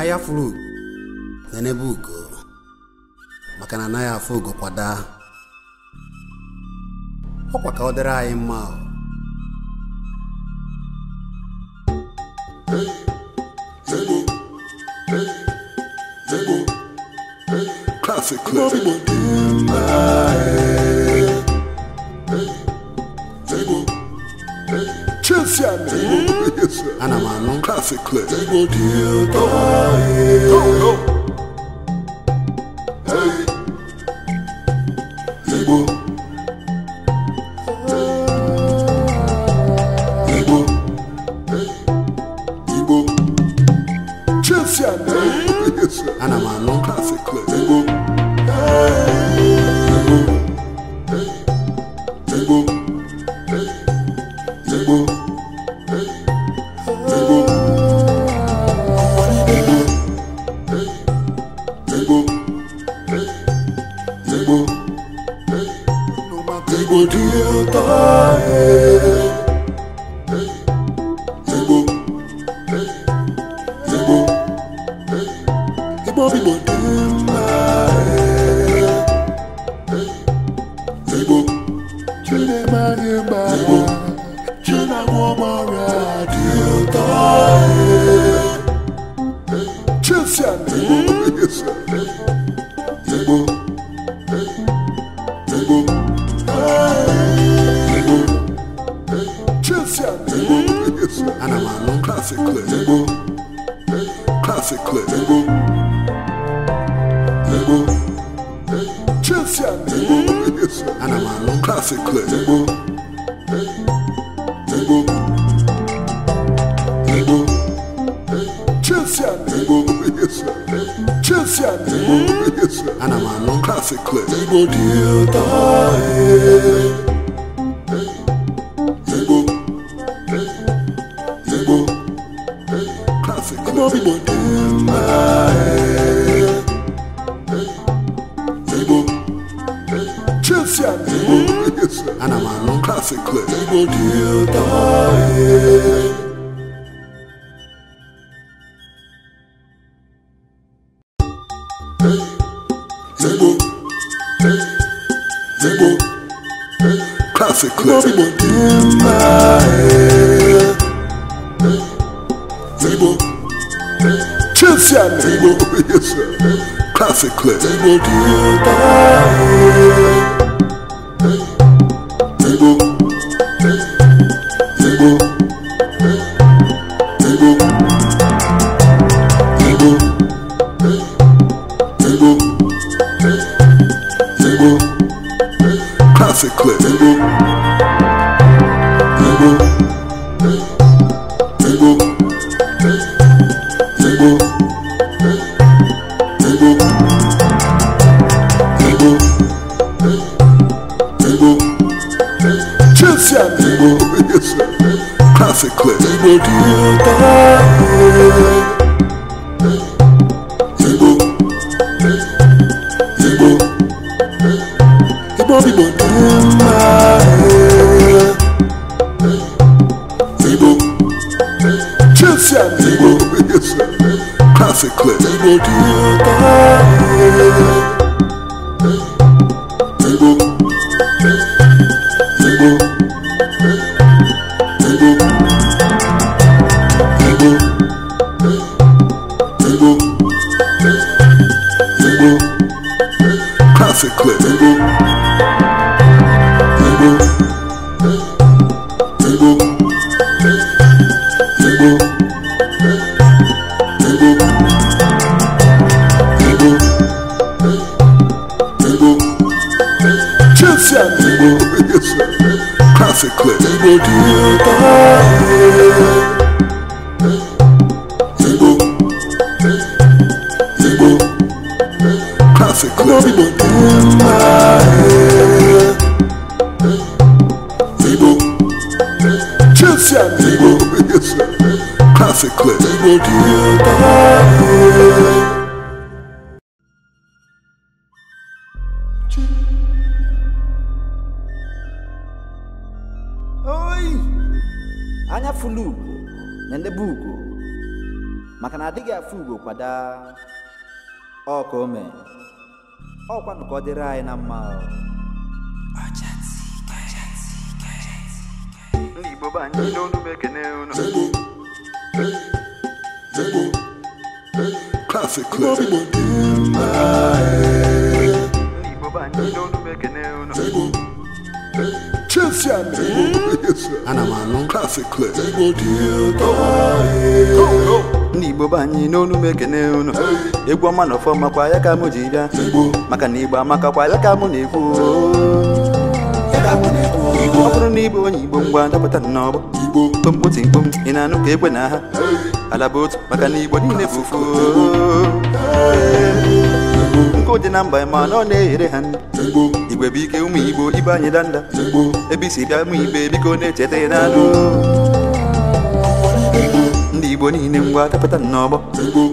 Anya furu nenebe ugo maka na anaghị afụ ugo kwada. Ọkwa ka ọ dịrị anyị mma. Classic clip. Ana m anụ. Classic clip. Ana m anụ. Classic clip. Ana m anụ. Classic clip. Classic clip. Ana m anụ. Classic clip. Ana m anụ. Classic clip. Classic clip. Ana m anụ. Classic clip. Classic clip. Classic clip. Classic clip. Classic clip. Classic clip. Classic clip. Classic clip. Classic clip. Classic clip. Oi! Anya fulu ugo nenebe ugo Maka na adịghị afụ ugo kwada ọ ka o mee. Ọkwanụ ka ọ dịrị anyị na mma. Ndị Igbo be anyị n'onu m ekene unu. Classic Clip. Ndị Igbo be anyị n'onu m ekene unu. Ana m anụ. Classic Clip. Ndị Igbo be anyị n'onu m ekene unu. Egwu ọma na ọfọma kwa ya ka mụ ji bịa. Maka na Igbo amaka kwa ya ka mụ na-ekwu. Ọ bụrụ na Igbo onye Igbo ngwa dapụta n'ọgbọ. Kpomkpotikpom ị na-anụ ka ekwe na ha. Ala bụ otu maka na Igbo niile bụ ofu. Nke dị na mba ma na ọ na-eghere ha nri. Igwe bụ ike ụmụ Igbo ibe anyị danda. Ebe isi bịa ụmụ Igbo biko na-echeta ya n'anụ. Ndị Igbo niile ngwa dapụta n'ọgbọ.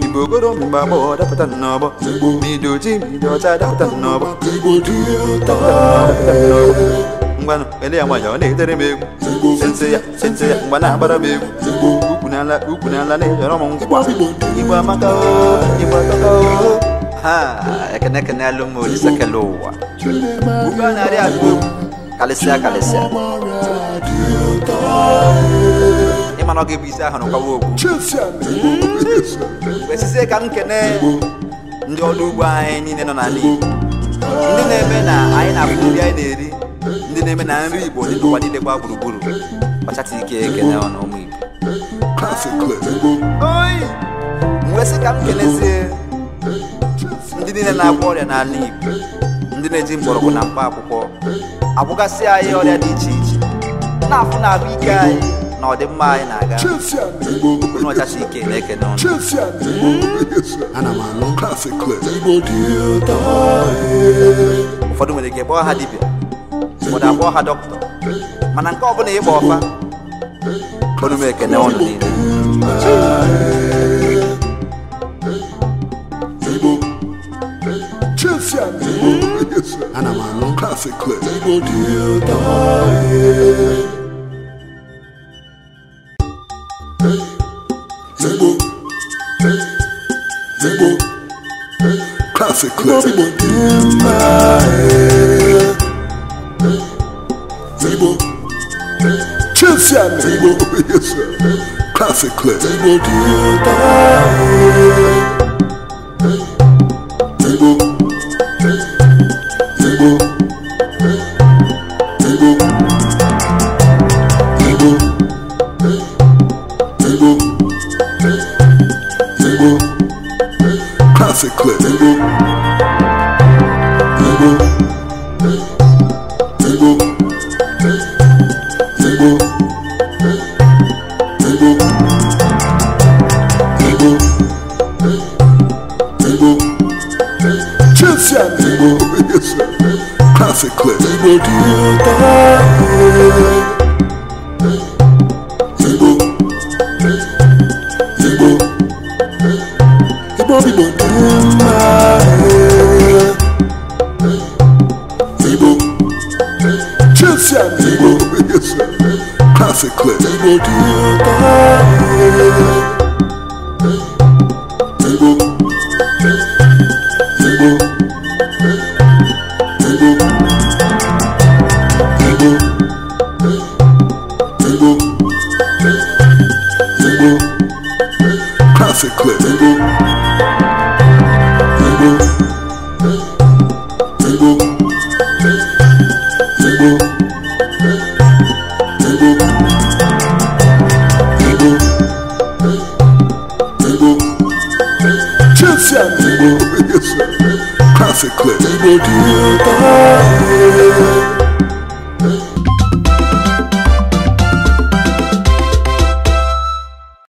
Igbo ogoro mgbe agbọghọ dapụta n'ọgbọ. Ma ịdị ojii ma ịdị ọcha dapụta n'ọgbọ. Dapụta n'ọgbọ. Ngwanụ ele ya nwayọọ na-etere m egwu. Sense ya mgbe na-agbara m egwu. Ukwu n'ala na-ejọrọ m nkwa. Igbo amaka o, Igbo atọka o. Ha, ekene ekene alụ m Olisa kele ụwa. Ugwu a na-arị atụ egwu. Kalịsịa kalịsịa. Ịma na ọ ga-ebu isi ahụ n'ụkwawa okwu. Wesizie ka m kene ndị ọrụ ugbo anyị niile nọ n'ala Igbo. Ndị na-eme na anyị na-afụ nri anyị na-eri. Ndị na-eme na nri Igbo dị n'ụwa niile gbaa gburugburu. Ọchata ike ekene ọnụ ụmụ Igbo. Classic Clip. Oi! M wee sị ka m kenezie ndị niile na-agwọ ọrịa n'ala Igbo. Ndị na-eji mgbọrọgwụ na mkpa akwụkwọ agwụgasị anyị ọrịa dị iche iche. Na-afụ na ahụike anyị na ọdịmma anyị na-aga. Unu ọchacha ike na-ekene ọnụ. Ana m anụ. Classic Clip. Ụfọdụ nwere ike kpọọ ha dibịa, ụfọdụ akpọọ ha dọkịta, mana nke ọbụla ịgba ọfa, unu m ekene ọnụ niile. Ana m anụ. Classic Clip. Classic Clip. Classic Clip. Classic Clip. Classic Clip. Classic Clip. Classic Clip. Classic Clip.